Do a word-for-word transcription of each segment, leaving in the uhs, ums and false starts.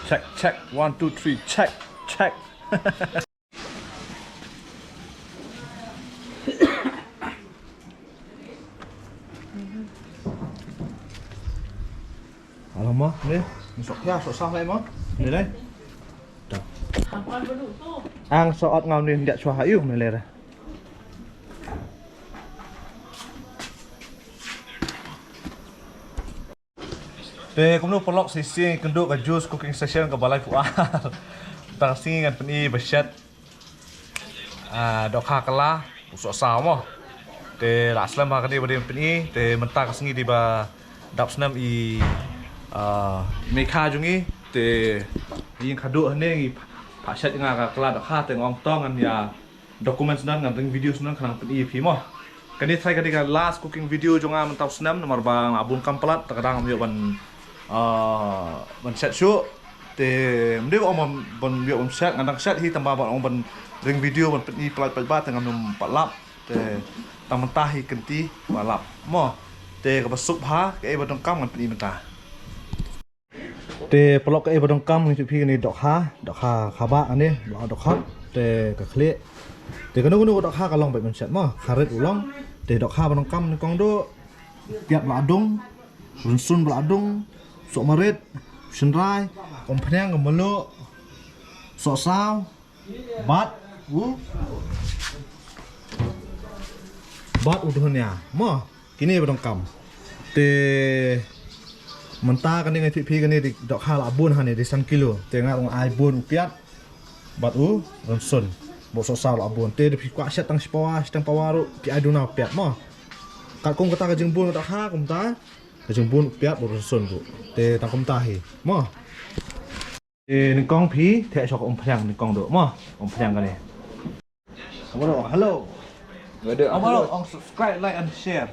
Check, check, one, two, three, check, check. Alo mo, ni, sok ya, sok sah lai mo, ni lai. Ang so ot ngam ni ndia chwa ha iu ni lai. Te kumno paralok, shisien kynduh ka Juice Cooking Session kaba laiphew ar. Tang sngi ngan pyni ba shet, ah, dohkha kylla u sohsaw mo. Te la slem ha kane ba dei pyni, te mynta ka sngi dei ba dap snem i, ah, i mei kha jong ngi. Te ïing khaduh hangne ngi phah shet nga ka kylla dohkha, te nga ong to ngan ïa documents nan, ngan ring video nan khnang pyni ïa phi mo. Kane trai ka dei ka last cooking video jong nga mynta u snem, namar ba nga bun kam palat, ta ka dang ym ïoh ban, ah, ban shet shuh. Te ym dei ba ong ban, ban ïoh ban shet, nga dang shet hi, tang ba ban ong ban ring video ban pyni palat palat ba te ngam pat lap. Te tang mynta hi kynti ba lap mo. Te kaba suk bha, kaei ba donkam ngan pyni mynta. Te paralok, kaei ba donkam ngi ïathuh phi kane dohkha, dohkha kaba kane, ba dohkha, te ka khlieh. Te kano kano ka dohkha ka long bad ban shet mo, kharit u long. Te dohkha ba donkam nyngkong duh, piat ba la dung, rynsun ba la dung, sohmarit, shynrai, umphniang, ka mluh, sohsaw, bad u, bad u dhania mo. Kine ba donkam. Te mynta kane nga ïathuh phi kane dei dohkha la bun hangne dei san kilo. Te nga ruh nga ai bun u piat bad u rynsun bad u sohsaw la bun. Te da phi kwah shet tang shi pawa, shiteng pawa ruh phi ai duna u piat mo. Katkum kata ka jingbun ka dohkha kumta, ka jingbun u piat bad u rynsun ruh. Te tang kumta hi mo. Eh, nyngkong phi theh shuwa ka umphniang nyngkong duh mo. Umphniang kane. Hello, hello. Hello, ong subscribe, like and share.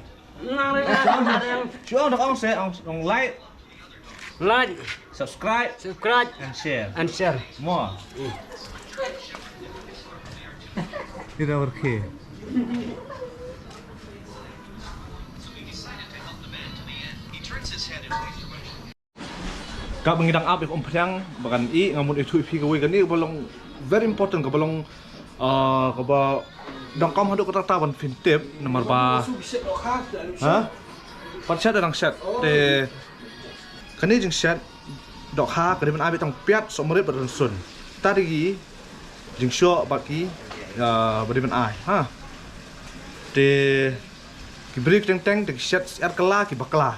Shu ong, ong se, ong, ong like, like, subscribe, subscribe and share. And share. Mo. Kita berke. Kaba ngi dang ap ïa ka umphniang ba kan ih, nga mut ïathuh ïa phi kawei kane kaba long very important, kaba long, ah, kaba donkam haduh katta katta ban phin tip namar ba, ha? Pat shet da dang shet. Te kane jingshet dohkha ka dei ban ai beit tang piat, sohmarit bad rynsun. Kata dei ki jingshoh bad ki, ah, ba dei ban ai, ha. Te ki briew ki teng teng te ki shet syiar kylla, ki bakla.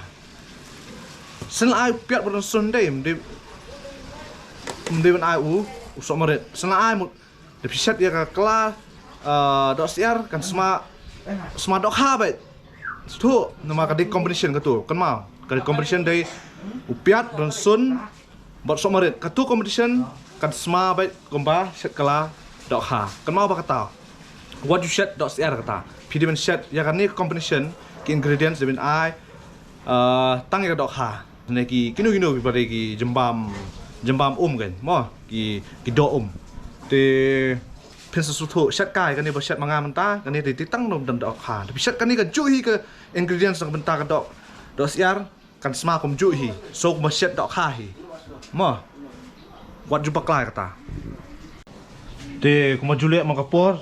Shen la ai u piat bad rynsun dei, ym dei, ym dei ban ai u, u sohmarit. Shen la ai mut, da phi shet ïa ka kylla, ah, dohsyiar kan sma, sma dohkha beit. Shuh, namar ka dei competition katu. Kynmaw, ka dei competition dei u piat, rynsun bad sohmarit. Katu competition kan sma beit kumba shet kylla dohkha. Kynmaw ba kata. Wat ju shet dohsyiar kata. Phi dei ban shet ïa kane ka combination ki ingredients dei ban ai, ah, tang ïa ka dohkha. Ne ki kino kino kiba dei ki jingbam, jingbam um kan mo, ki, ki doh um. Te phin sa sngewthuh shet kai kane ba shet ma nga mynta, kane dei tang don dohkha. Te phi shet kane kajuh hi ka ingredients na ka bynta ka doh, dohsyiar. Kan sma kumjuh hi, so kumba shet dohkha hi. Mo. Wat ju bakla kata. Te kumba ju leh man ka por,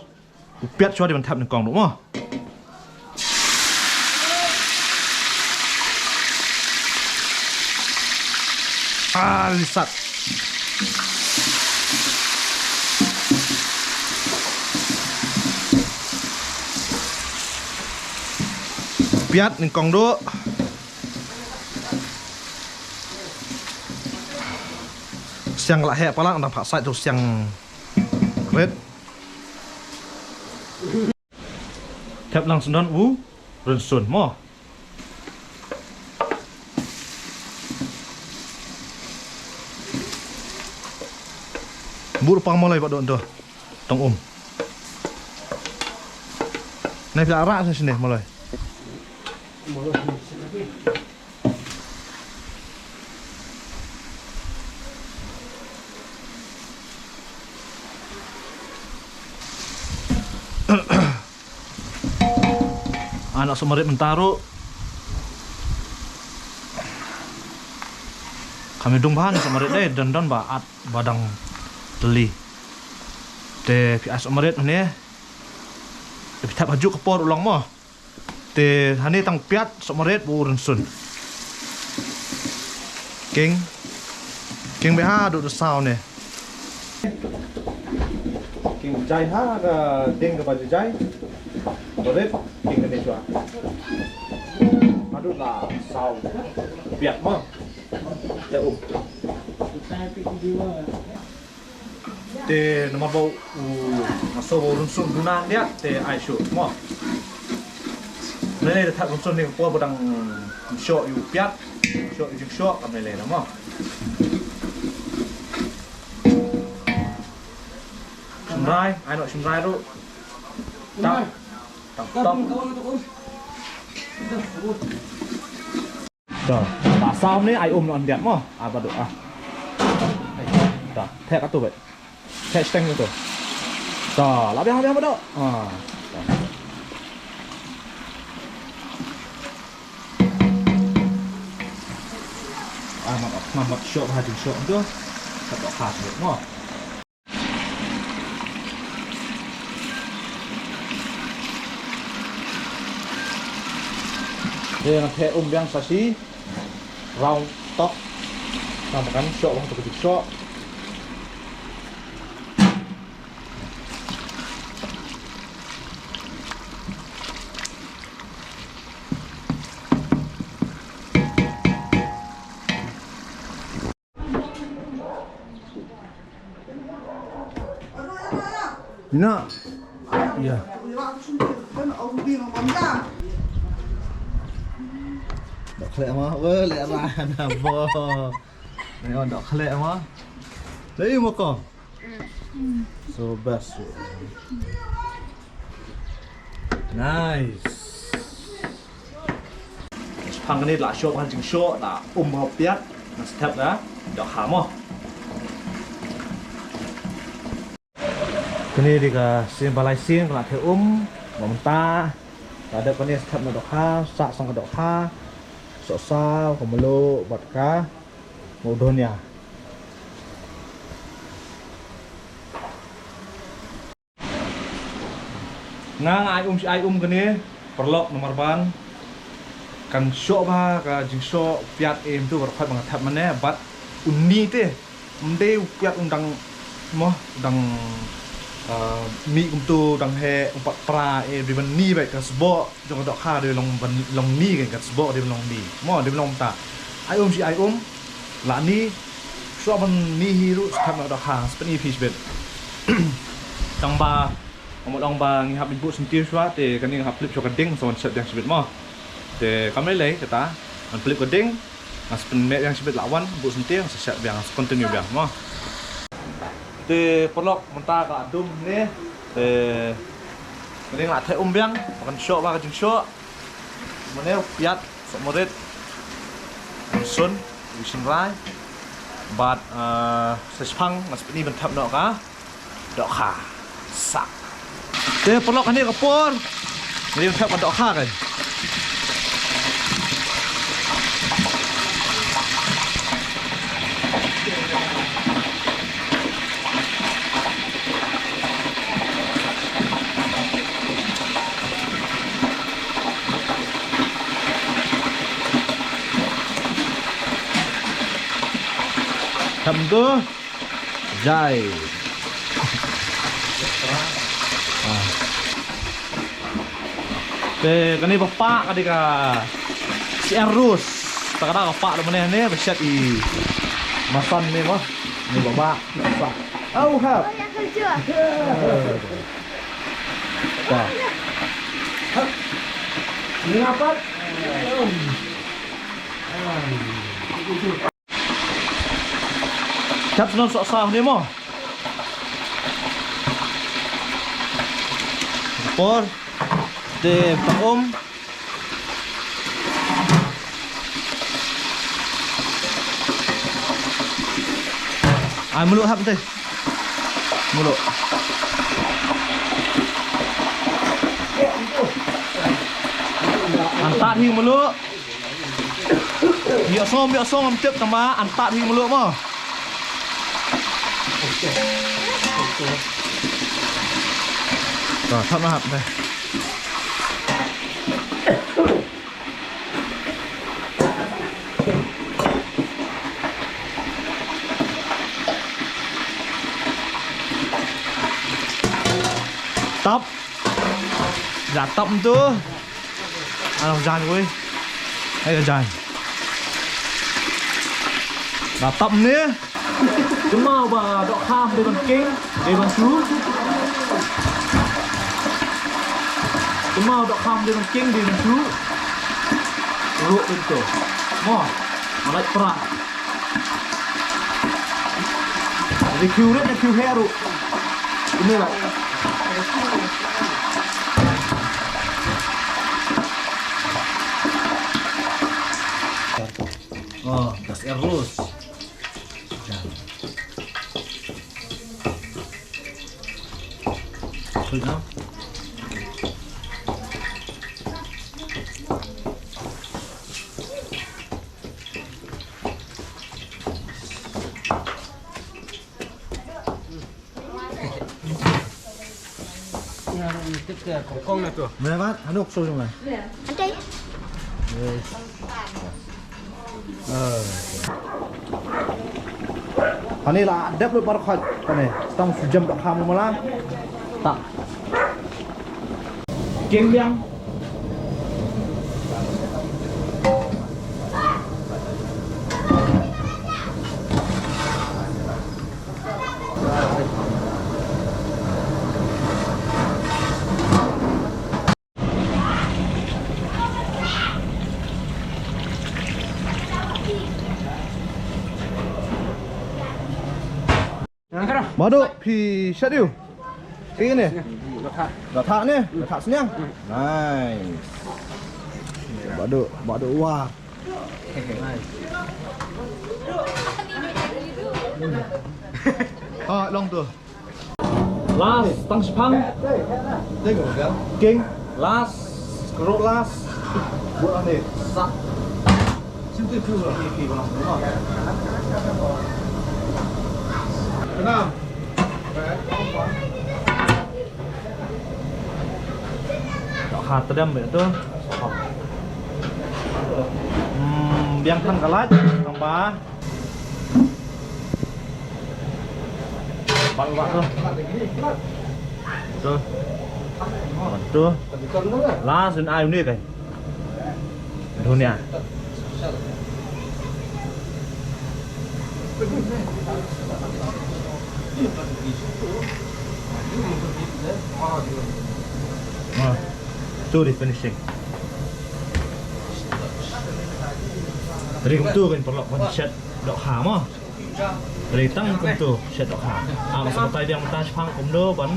u piat shuwa dei ban thep nyngkong ruh mo. Ah, lisat. Piat nyngkong ruh. Siang la heh palat, ngan phah sait tu siang rit. Thep lang sendon u rynsun mo. Bur pang malai ba don tu. Tang um. Nai pla rak sini malai. Anak semarit mentaro. Kam ïa dung bha ne sohmarit dei, don don ba at ba dang tylli. Te phi ai sohmarit hangne. Te phi thep ha juk ka por u long mo. Te hangne tang piat, sohmarit bad u rynsun. King. King bha haduh da saw ne. King jai ha ka ding kaba jai. Ba rit king kane shuwa. Haduh la saw piat mo. Te um. Te namar ba u nga sngew ba u rynsun duna hyndiat te ai shuh mo. Nalei da thad rynsun ne ka por ba dang shoh ïa u piat, shoh ïa u jingshoh kam nalei da mo. Shynrai, ai noh shynrai ruh. Tang, tang, tang. To, ta saw ne ai um noh hyndiat mo. Ah, ba duk ah. To, theh katto bad. Theh shiteng katto. To, la biang, la biang ba duk. Ah. To. Ah, mat, mat, mat, shoh ha jingshoh to. Katto ha shoh mo. Te nga theh um biang sa shi round tok. Namar kan shoh bha to ka jingshoh. Ina. Ïa. Dok khleh mo, weh, leh ra na bo. Ni on dok khleh mo. Leh mo ko. So best. Nice. Phang kane la shoh bha jingshoh, la um bha piat, nga sa thep da dohkha mo. Kane dei ka sien ba lai sien ka la theh um, ba mynta la dep kane sa thep na dohkha, sah sang ka dohkha, sohsaw, ka mluh bad ka mudhun ïa. Nga nga ai um shi ai um kane, paralok namar ban kan shoh bha ka jingshoh piat em tu, baroh khoit ba nga thep mane, bad u ni te, ym dei u piat un dang mo, dang, ah, mih kumtu dang heh, um pat pra, eh, dei ban ni bad ka sboh jong ka dohkha dei long ban long ni, ka sboh dei ban long ni. Mo, dei ban long ta. Ai um shi ai um. La ni, shuwa ban ni hi ruh sa thep na dohkha, sa pyni phi shibit. Tang ba, nga mut ong ba ngi hap buh syntiew shuwa, te kane nga hap flip shuwa ka ding, sa wan shet biang shibit mo. Te kam lei lei kata, ban flip ka ding, nga sa pynmih biang shibit la wan, buh syntiew, sa shet biang, sa continue biang mo. Te paralok mynta ka la dum ne, te kane nga la theh um biang, ba kan shoh bha ka jingshoh. Mane u piat, sohmarit, rynsun, u shynrai, bad, eh, sa shiphang, nga sa pyni ban thep noh ka dohkha. Sah. Te paralok kane ka por. Ngi dei ban thep ka dohkha kan. Thep tu. Jai. Ah. Te kane ba pah ka dei ka C R Rose. Ta ka da ka pah da mane ne ba shet i masan ne mo. Ne ba ba. Au ha. Ta. Ni apa? Thep snon sohsaw ne mo. Por. Te ba um. Ai mluh hap te. Mluh. Antat hi mluh. Ïa sngom, ïa sngom tip tang ba an tad hi mluh mo. Ka thap na hap deh. Tap. Ja tap tu. Ano jan ui. Ayo jan. Ja tap ni. Kynmaw ba dohkha ym dei ban king, dei ban shu. Kynmaw dohkha ym dei ban king, dei ban shu. Ruh pynto. Mo, malai pra. Dei kiew rit, dei kiew her ruh. Ini lah. Oh, das erus. Meh vat, hanuk so jong lai. Ante. Yes. Ani la dep lu bar khot kane. Tang sujam dohkha mala. Tak. King biang. Badu, phi shat yu. Ini. Dah thak ni, dah thak sniang. Nice. Badu, badu wah. Ah, long tu. Last, tang shipang. King. Last, kro last. Buat ni. Sa. Sini tu, tu. Kenam. Dohkha tdem bad tu. Hmm, biang than ka light, tang ba. Bat, bat tu. Tu. Tu. Last in ai ni kai. Dunia. Ah, tu di finishing. Tadi kumtu kan paralok kan shet dohkha mo. Tadi tang kumtu shet dohkha. Ah, masa batai biang mynta shipang kumno ban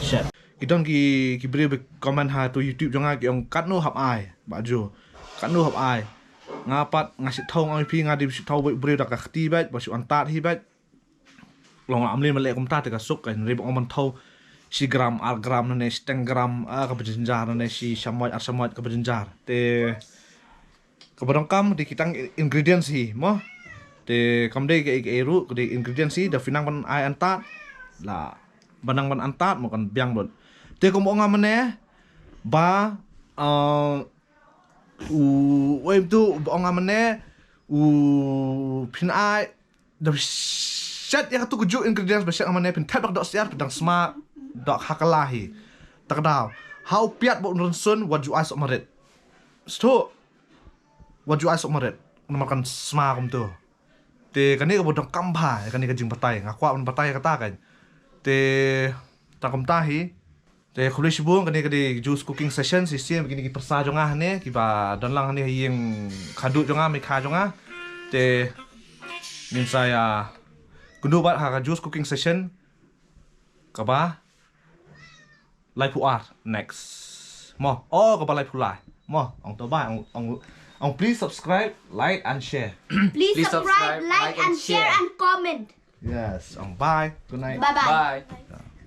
shet. Ki don ki, ki briew ba comment ha tu YouTube jong nga ki ong katno hap ai, ba ju. Katno hap ai. Nga pat nga shu thaw nga ong ïa phi nga dei shu thaw briew da ka kti bad, ba shu antad hi bad. Long am lei ma leh kumta te ka suk kan, hynrei ba ong ban thaw shi gram, ar gram nane shi teng gram, ah, kaba jynjar nane shi shamoit, ar shamoit kaba jynjar. Te kaba donkam dei ki tang ingredients hi mo. Te kam dei kaei kaei ruh, ka dei ingredients hi, da phi nang ban ai antad. La ba nang ban antad mo kan biang lut. Te kum ong nga mynne ba, uh, u, wei tu ba ong nga mynne u phin ai da shet ïa katu ka juh ingredients ba shet nga mynne phin thep da ka dohsyiar phin dang sma da ka kala hi. Ta ka daw ha u piat ba un rynsun wat ju ai sok marit. Stu wat ju ai sok marit. Namar kan sma kumtu. Te kane kaba donkam bha ïa kane ka jingbatai, nga kwah ban batai ïa kata kan. Te tang kumta hi. Te khublei shibun, kane ka dei juice cooking session, shisien kine ki pyrsa jong nga hangne kiba don lang hangne ha ïing khadduh jong nga, mei kha jong nga. Te ngin sa ïa kynduh bad ha ka juice cooking session kaba laiphew ar next. Mo, oh, kaba laiphew lai. Mo, ong to bye, ong, ong, ong please subscribe, like and share. Please subscribe, like and share and comment. Yes, ong bye. Good night. Bye bye. Bye.